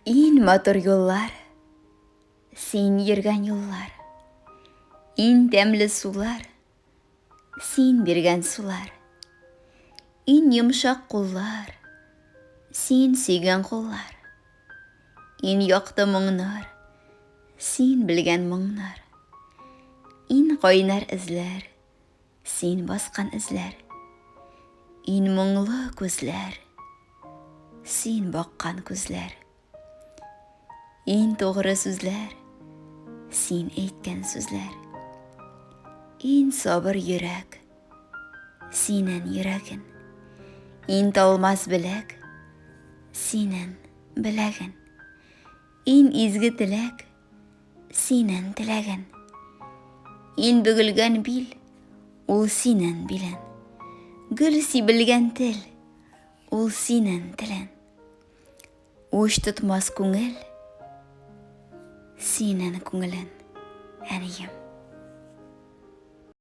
Ин матур юллар, син йөргән юллар. Ин тәмле сулар, син биргән сулар. Ин йомшак куллар, син сөйгән куллар. Ин якты моңнар, син белгән моңнар. Ин кайнар эзләр, Син баскан эзләр, ин моңлы күзләр, син баккан күзләр. Ин тугры сүзләр, син әйткән сүзләр. Ин сабыр йөрәк, синен йөрәген. Ин талмас беләк, синен беләген. Ин изге теләк, синен теләген. Ин бөгелгән бил, ул синен билен. Гөл сибелгән тел, ул синен телен. Уч тотмас күңел, синен күңелен, әнием.